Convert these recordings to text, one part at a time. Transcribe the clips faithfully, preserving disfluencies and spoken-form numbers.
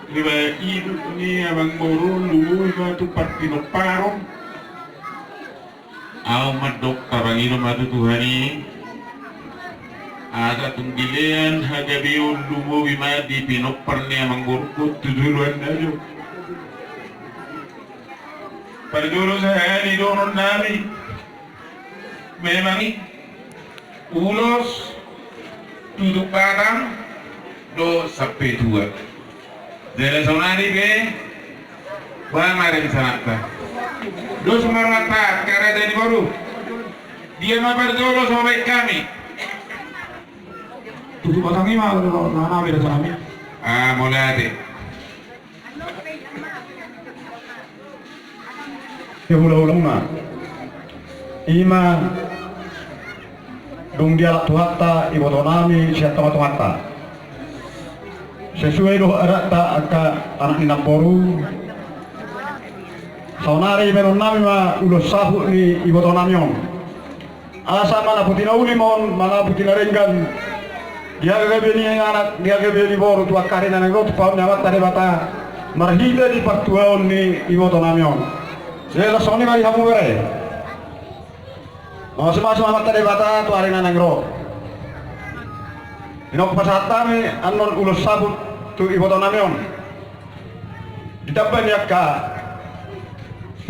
Iba idut ni amangboru, lumobi ma tu parpinomparon. Au mandok, tabangido ma tu Tuhan i, asa tung dilean hagabeon, lumobi ma di pinompar ni amangborungku tu joloan na jo. Parjolo sahali dohonon nami, memang i ulos tutup batang do sampe tua. Jala saonari pe, boha ma rencananta? Dos ma rohanta, karajaan ni boru. Dia ma parjolo so baen hami? Tutup batang i ma, na, na, na, beda sanami. Ah, mauliate. Ia hulahulana, ima dung dialap Tuhanta ibotonami sian tongatonganta, sesuai dohot adatta angka anak ni namboru. Saonari baenonnami ma ulos saput ni ibotonami on. Asa manaputi na uli ma on, manaputi na denggan, di hagabeon ni anak, di hagabeon ni boru, tu angka ari na naeng ro, tu paon ni Amanta Debata, marhite di partuaon ni ibotonami on. Jadi laos songon i ma di hamu bere. Mauliate ma tu Amanta Debata tu ari na naeng ro. Di na pasahat hami annon ulos saput tu ibotonami on. Ditamba ni angka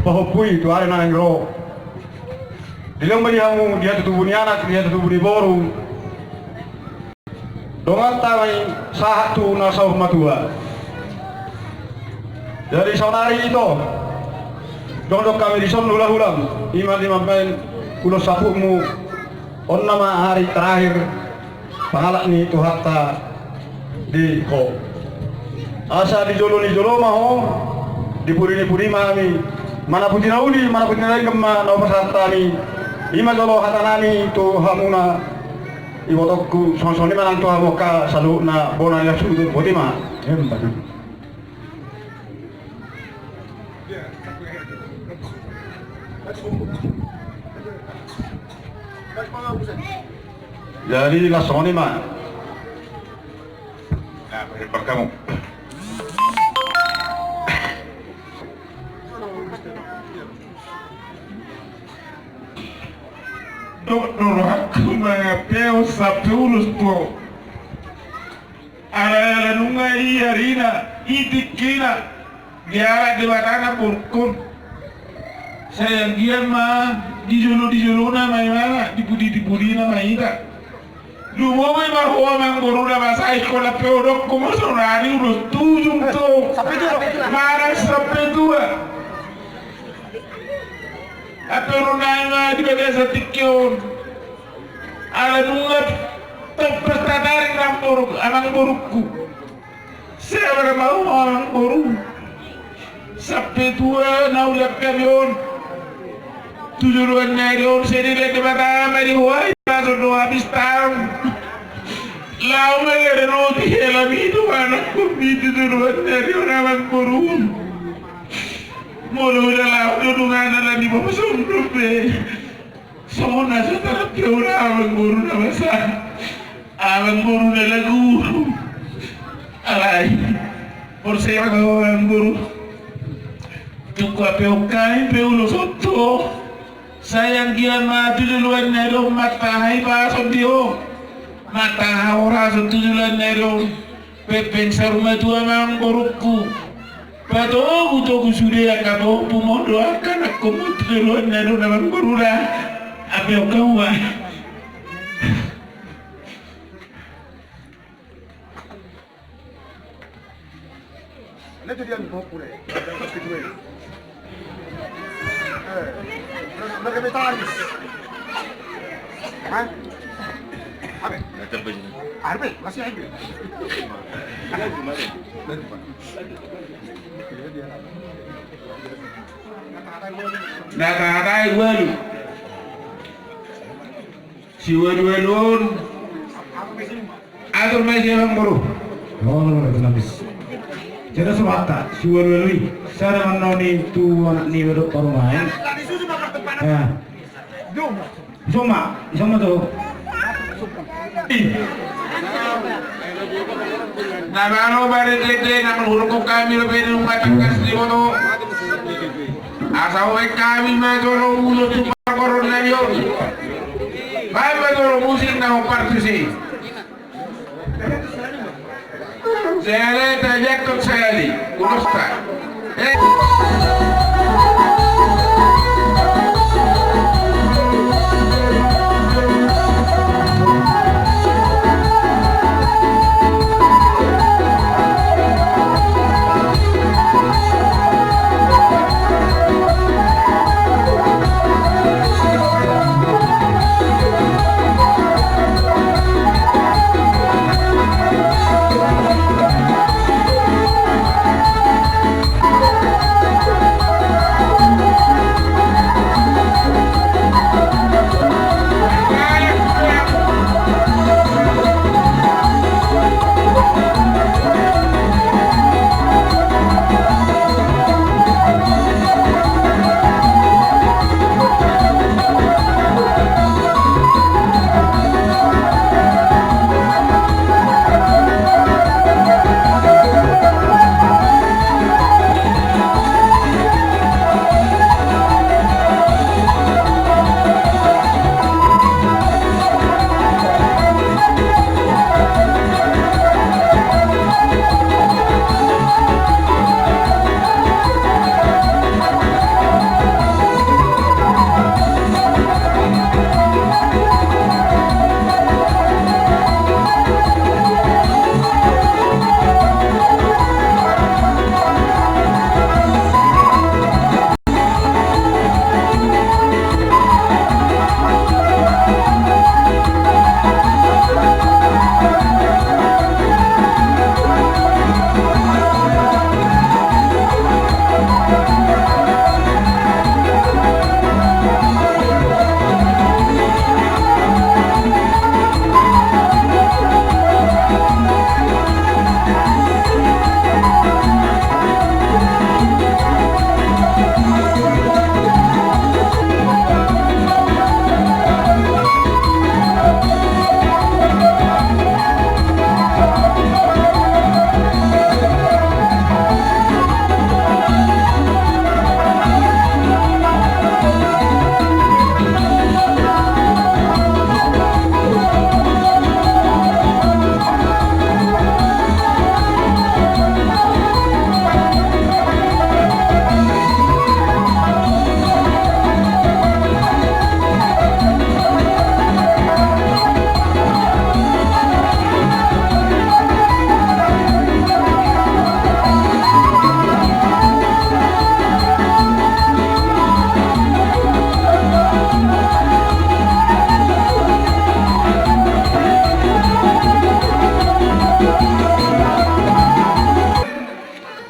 pahompu i tu ari na naeng ro. Dilehon ma di hamu, di hatutubu ni anak, di hatutubu ni boru, donganta ma i sahat tu na saur matua. Jadi saonari ito, dung didok hami dison hulahulam, ima di mambaen ulos saputmu, on nama ari terakhir pangalap ni Tuhanta di ho. Asa di jolo ni jolo ma ho, di pudi ni pudi ma hami, manaputi na uli, manaputi na denggan ma na hupasahat hami. Ima jolo hatanami tu hamuna ibotongku, songon i ma nang tu hamu angka saluhutna bona ni las huta, boti ma. Emma tutu. Jadi laos songon i ma. Nah, berkamu. Dok, dok, aku mangapeo sampe ulos tu ho. Ala, ala nunga i arina, i tingkina, dialap Debata na borungkon. Sai anggiat ma di jolo, di jolona ma imana, di pudi, di pudina ma hita. Lumobi ma ho amangboru na basa i, holan pe hudok ho ma saonari ulos tujung tu ho. Sampe tua. Manang sampe tua. Aturonnami ma di bagasan tingki on. Ala nunga tong pertataring amangboru, amangborungku. Sabar ma ho amangboru. Sampe tua na uli angka on. Tu joloan ni ari on sai dilehon Debata ma di ho ai, paso do habis taon. Laho ma gabe roti hela mi tu anakkonmi tu joloan ni ari on amangboru. Molo ula laho do dungana lani bobo sondop be. Songon na so tarap ke ula amangboru na basa. Amangboru na lagu. Alai porsea ma ho amangboru. Tung huampe hami pe ulos on tu ho. Sai anggiat ma tu joloan ni ari on mantaha hipason di ho. Mantaha hahorason tu joloan ni ari on. Pepeng saur matua amangborungku. Patogutogu sude angka pahompu, molo angka anakkonmu tu joloan ni ari on amangboru da. Ampe on kaua. Na tahatai ualu. Siualualu on. Atur ma i sian amangboru. Olo, olo, olo. Jadi so hata siualualu i. Sada ma annon i tu anak ni waduk parumaen. Ison ma, ison ma tu. I. Na malo marende-ende na mangurungkon hami dope di rumah tangga si diboto. Asa hubaen hami ma jolo ulos tu parguru nami on. Baen ma jolo musik na hombar tusi. Jala tajakkon sahali ulosta. Eh.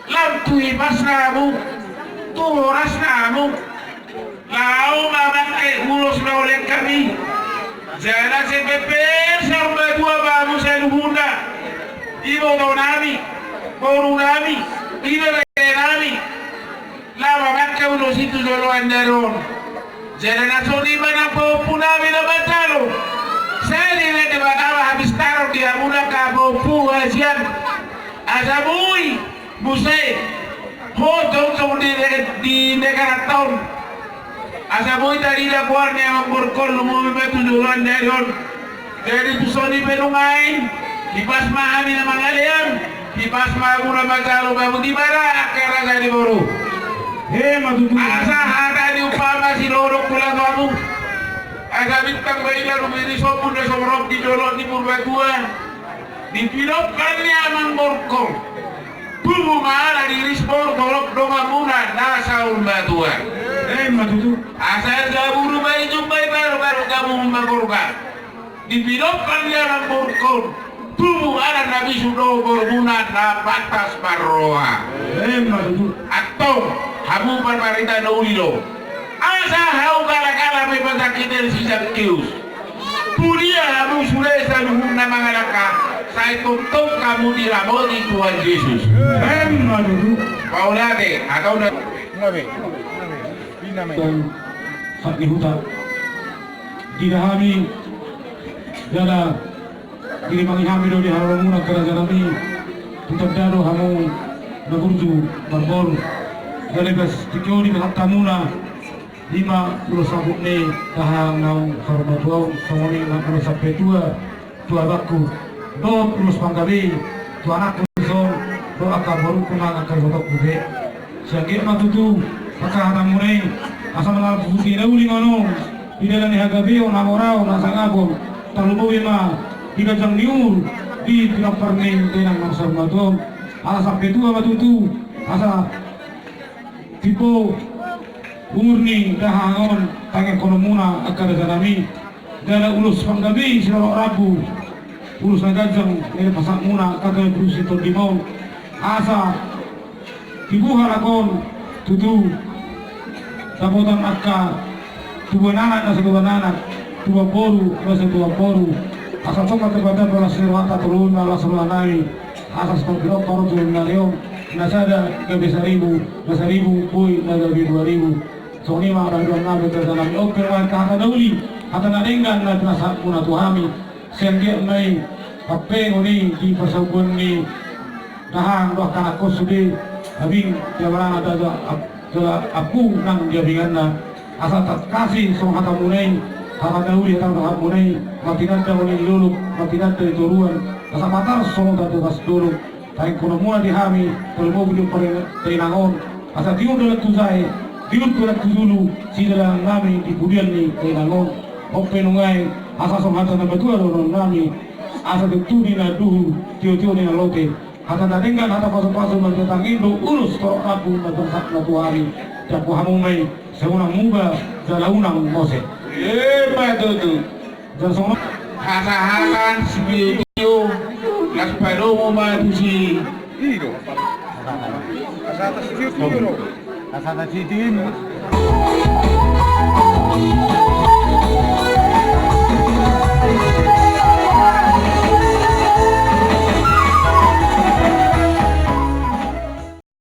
Lam tu hipasna hamu, tu horasna hamu, laho mamangke ulos na hulean hami. Jala sai pe saur matua ma hamu saluhutna, ibotonami, borunami, ibeberenami. Laho mamangke ulos i tu joloan ni ari on. Jala na songon i ma nang pahompunami na manjalo. Sai dilean Debata ma hapistaron di hamu nang pahompu hasian. Asa boi muse ho jongjong di ne-, di negaranta on. Asa boi tarida goar ni amangborungkon, lumobi ma tu joloan ni ari on. Jadi tu son i pe nuaeng, hipas ma hami na mangalean, hipas ma hamu na manjalo, bahen di bara angka raja ni boru. Emma tutu. Asa hata ni umpama silehononku laho tu hamu. Asa bintang baina rumiris ombun na songgop di dolok ni Purbatua. Di pinompar ni amangborungkon. Tubu ma ala di ris boru, torop donganmuna na saur matua. Emma tutu. Asa jaburu ma i, jumba i baru, baru gamu ma gorga. Di pinompar ni amangborungkon. Tubu ala na bisuk dohot borumuna na pantas marroha. Emma tutu. Antong, hamu parmarita na uli do. Asa hau galagala pe pasangkit ni si Sakeus. Tudia hamu sude saluhutna mangalangka, sai tongtong hamu diramoti Tuhan Jesus. Emma tutu. Mauliate, atau da. Nabe. Nabe. Nabe. Hak ni huta. Tidak hami, jala dirimangi hami do di haroromuna angka rajanami. Hutanda do hamu na burju marboru. Jala di bagasan tingki on dipasahat hamuna i ma ulos saput ni dahahang naung saur matua on, songon i ma ulos sampe tua tu abangku, dohot ulos panggabe tu anakku dison, dohot angka borungku nang angka ibotongku be. Sai anggiat ma tutu angka hatamuna i, asa manang puput ni na uli ma annon di dalan ni hagabeon, hamoraon, hasangapon, tarlumobi ma di ganjang ni umur, di pinompar ni dainang naung saur matua on, asa sampe tua ma tutu, asa timbo umur ni dahahang on, tangiangkononmuna angka rajanami. Jala ulos panggabe silolok rambu, ulos na ganjang na dipasahatmuna angka na burju sitondimuna on, asa dibuha halak on tutu dapotan angka tubuan anak na so tubuan anak, tubuan boru na so tubuan boru. Asa tongtong ma tamba-tamba las ni rohanta, tarlumobi ma las rohanami, asa sitongkin on paruntun ni ari on, na sada gabe saribu, na saribu boi na gabe dua ribu. Songon i ma pangidoannami tu rajanami. On pe ma angka hata na uli, hata na denggan na pinasahatmuna tu hami. Sai anggiat ma i pampengon i di parsaulian ni dahahang dohot angka anakkon sude, abing, jala anak, jala ap-, jala ampu nang di abinganna. Asa tangkasi songon hatamuna i, hata na uli, hata na dengganmuna i, martinanda muna di dolok, martinanda di toruan, asa patar songon tanda di dolok. Tangiangkononmuna di hami, tarlumobi di pinompar ni dainang on, asa tiur dalan tu jae, tiur dalan tu julu, sidalanannami di pudian ni dainang on. On pe nunga i, asa songon hata ni natuatua dohononnami, asa tutu ni na duhul, tiotio ni na lote, hata na denggan, hata pasupasu, marhite tangiang dohot ulos torop rambu na pinasahatmuna tu hami. Jambu hamu ma i, sai unang muba jala unang mose. Emma tutu. Jala songon i ma. Hasahatan sitiotio, las padomu ma tusi. I do. Hasahatan sitiotio do. Hasahatan sitiotio.